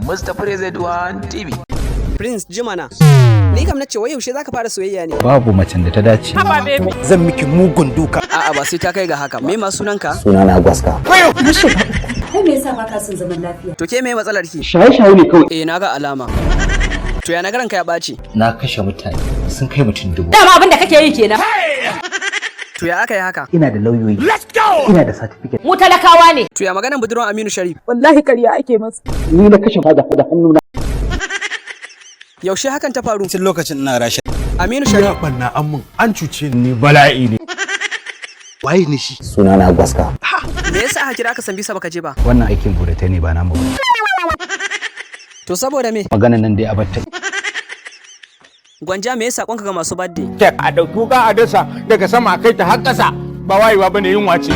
Mustapha Rezeduwan TV. Prince Jimana. Ni kam nace, wai yaushe zaka fara soyayya ne? Babu macen da ta dace. Zan miki mugun duka. A'a, ba sai ta kai ga haka. Me ma sunanka? Sunana Gwaska. Kai, me yasa baka son zaman lafiya? To, ke me matsalar ki? Shaye-shaye ne kawai. Eh, naga alama. To, ya nagaran ka ya ɓaci? Na kashe mutane sun kai mutum 1000. Dama abin da kake yi kenan. To, ya aka yi haka? Ina da lauyoyi. Ina da certificate. Mu talakawa ne. To, ya maganan budurwan Aminu Sharif? Wallahi ƙarya ake masa. Ni na kashe fada da hannuna. Yaushe hakan ta faru? Tun lokacin ina Rasha. Aminu Sharif. Banna an mun, an cuce ni, bala'i ne. Waye ne shi? Sunana Gwaska. Me yasa aka kira ka Sambisa baka je ba? Wannan aikin buratai ne, ba namu ba. To, saboda me? Maganan nan dai a batta. Gwanja, me yasa sakonka ga masu birthday? A ɗauki wuka a dasa daga sama a kai ta har ƙasa, ba wayewa bane, yunwa ce.